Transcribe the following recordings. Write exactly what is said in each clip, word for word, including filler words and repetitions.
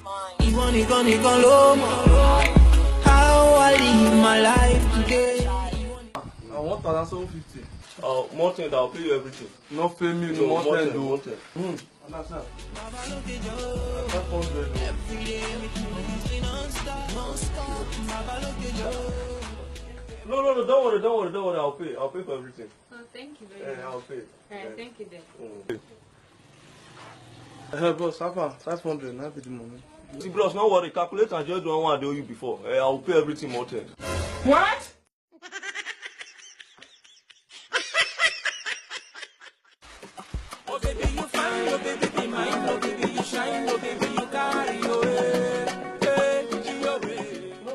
Ìwọ nìkan nìkan ló mọ̀ how I live my life today. I want one thousand seven fifty. Uh, more thing, I'll pay you everything. No pay me, no, more thing, though. More thing. Hmm. Understand? Five hundred. No, no, no, don't worry, don't worry, don't worry. I'll pay. I'll pay for everything. Oh, thank you very Yeah, much. I'll pay. All right, thank you then. Mm. Uh, boss, how far? Five hundred, not be the money. See, bros, no worry. Calculate and just do one I owe you before. Eh, I'll pay everything more thing. What? Oh baby, you fine, oh baby, be mine, oh baby, you shine, oh baby, you carry, oh, eh, eh, G O, eh. No,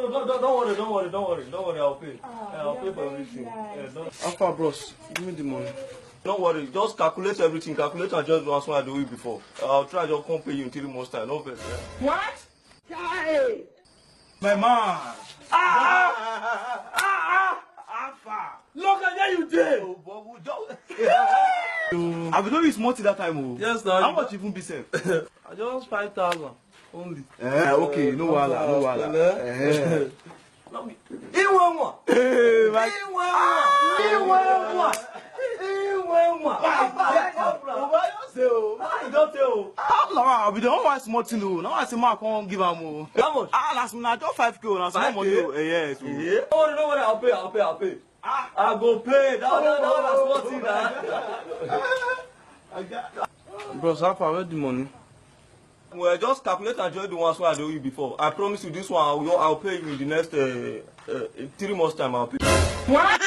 no, no, no, don't, don't worry, don't worry, don't worry, don't worry, I'll pay. Eh, I'll pay for everything. Eh, don't, How far, bros? Give me the money. Don't worry, just calculate everything, calculate and just do as I do it before. I'll try just come pay you in three months time, no vex. Eh? What? My man. Ah, ah, ah, ah, how far? Look at where you dey. Oh, but we don't. I be don use money that time o. Yes, now. How much even be sef? I just five thousand only. Eh, okay, no wahala, no wahala. Eh. No be. Iwe nwa. Hey, my. Iwe nwa. Iwe nwa. Iwe nwa. Papa, Papa, you say o. Ah, you don tell o. How long? I be don want small thing o. Now I say ma come give am o. How much? Ah, last na just five k o. Na small money o. Eh, yes o. Yeah. No worry, no worry. I'll pay. I'll pay. I'll pay. I go pay. That one, that one, that one na small thing na. Bros, how far? Where the money? Well, just calculate and join the ones wey I do you before. I promise you this one, I'll, I'll pay you in the next uh, uh, three months time. I'll pay. What?